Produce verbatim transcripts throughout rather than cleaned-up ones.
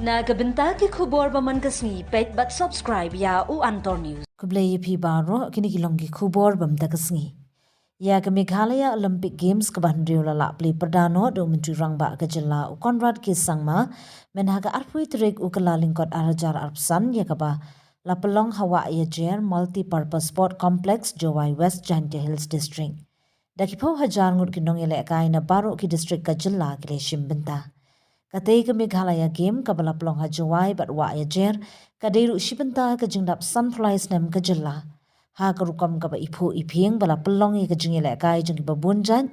Na ka bynta ki khubor ba man ka sngi, peit bad subscribe ïa u Antor News. Khublei ïa phi baroh, kine ki long ki khubor ba mynta ka sngi. Ïa ka Meghalaya Olympic Games kaba hynriew la lah plie pyrda noh da u Myntri Rangbah ka jylla u Conrad K Sangma, mynha ka arphew tarik u Kyllalyngkot ar hajar arphew san, ïa kaba la pynlong ha Wah Ïajer Multipurpose Sport Complex, Jowai West Jaintia Hills District. Da ki phew hajar ngut ki nongïalehkai na baroh ki district ka jylla ki la shim bynta. Katei ka Meghalaya Game kaba la pynlong ha Jowai bad Wah Ïajer, ka dei ruh shi bynta ka jingdap sanphew lai snem ka jylla. Ha ka rukom kaba iphuh iphieng ba la pynlong ïa ka jingïalehkai jong kiba bun jait,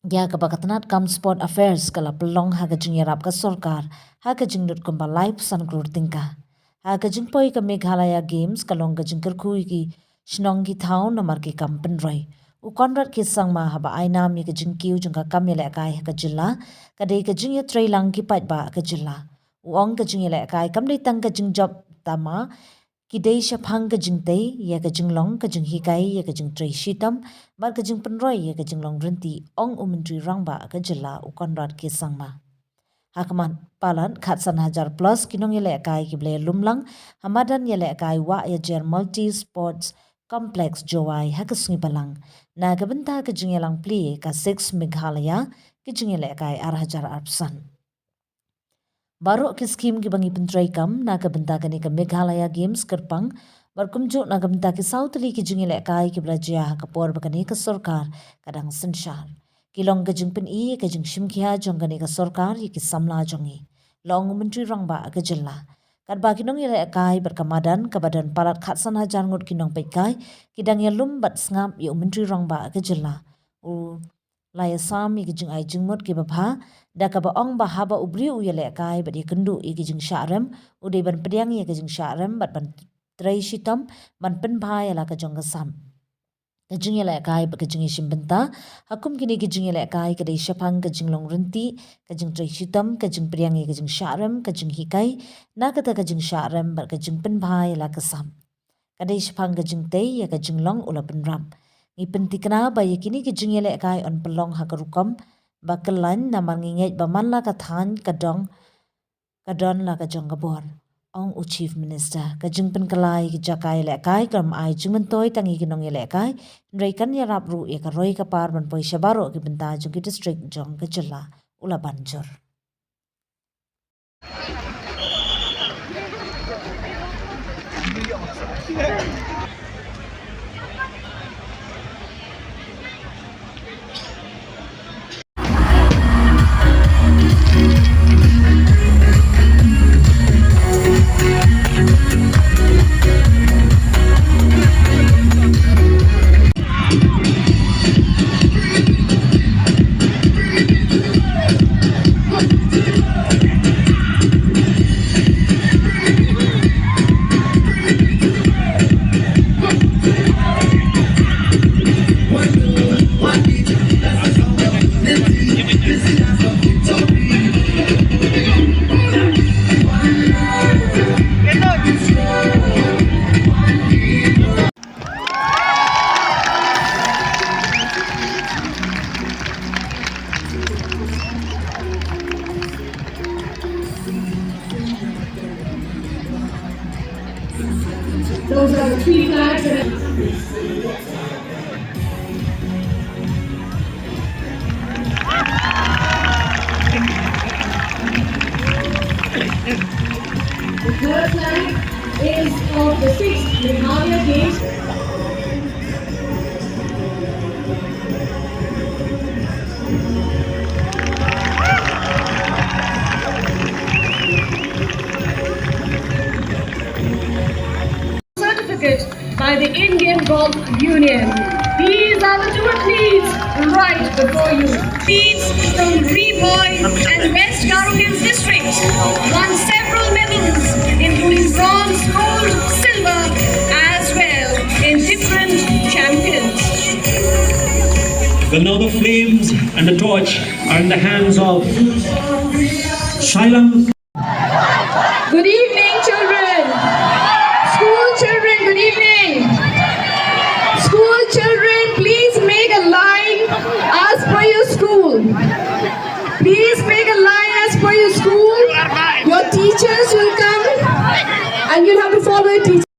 ïa kaba ka tnat kam Sport Affairs ka la pynlong ha ka jingïarap ka sorkar, ha ka jinglut kumba laiphew san klur tyngka. Ha ka jingpoi ka Meghalaya Games ka long ka jingkyrkhu ïa ki shnong ki thaw namar ki kam pynroi. U Conrad K Sangma haba ai nam ïa ka jingkiew jong ka kam ïalehkai ha ka jylla, ka dei ka jingïatreilang ki paidbah ka jylla. U ong ka jingïalehkai kam dei tang ka jingjop tama, ki dei shaphang ka jingtei ïa ka jinglong, ka jinghikai ïa ka jingtrei shitom, bad ka jingpynroi ïa ka jinglong rynti, ong u Myntri Rangbah ka jylla u Conrad K Sangma. Ha khmat palat, khatsan hajar plus ki nongïalehkai kiba la ïalum lang ha madan ïalehkai Wah Ïajer Multi Sports Complex Jowai ha ka sngi Balang, na ka bynta ka jingïalang plie ka six Meghalaya, ka jingïalehkai ar hajar arphew san. Baroh ki skhim kiba ngi pyntreikam na ka bynta kane ka Meghalaya Games kyrpang, bad kumjuh na ka bynta ki saw tylli ki jingïalehkai kiba la jia ha ka por ba kane ka sorkar ka dang synshar. Ki long ka jingpyni ïa ka jingshim khia jong kane ka sorkar ïa ki samla jong ngi, la ong u Myntri Rangbah ka jylla. Katba ki nongïalehkai bad ka madan kaba don palat khatsan hajar ngut ki nongpeitkai, ki dang ïalum bad sngap ïa u Myntri Rangbah ka jylla. U la ïasam ïa ki jingai jingmut kiba bha, da kaba ong ba haba u briew u ïalehkai bad ïakynduh ïa ki jingshah rem, u dei ban pdiang ïa ki jingshah rem bad ban trei shitom ban pynbha ïa la ka jong ka sap. Ka jingïalehkai bad ka jingïashim bynta ha kum kine ki jingïalehkai ka dei shaphang ka jinglong rynti, ka jingtrei shitom, ka jingpdiang ïa ka jingshah rem, ka jinghikai na kata ka jingshah rem bad ka jingpynbha ïa la ka sap. Ka dei shaphang ka jingtei ïa ka jinglong, u la pynrap. Ngi pynthikna ba ïa kine ki jingïalehkai yn pynlong ha ka rukom ba kyllaiñ namar ngi ngeit ba man la ka thaiñ ka dong ka don la ka jong ka bor, ong u Chief Minister. Ka jingpynkylla ïa ki jaka ïalehkai kam ai jingmyntoi tang ïa ki nongïalehkai, hynrei kan ïarap ruh ïa ka roi ka par ban poi sha baroh ki bynta jong ki district jong ka jylla, u la ban jur. Those are the three flags. The third flag is of the sixth Meghalaya Games. Certificate by the Indian Golf Union. These are the two athletes right before you. Athletes from Ri Bhoi and West Garo Hills districts won several medals, including bronze, gold, silver, as well in different champions. Well, now the flames and the torch are in the hands of Shailam. Good evening, children. School children, good evening. School children, please make a line as per your school. Please make a line as per your school. Your Teachers will come and you'll have to follow a teacher.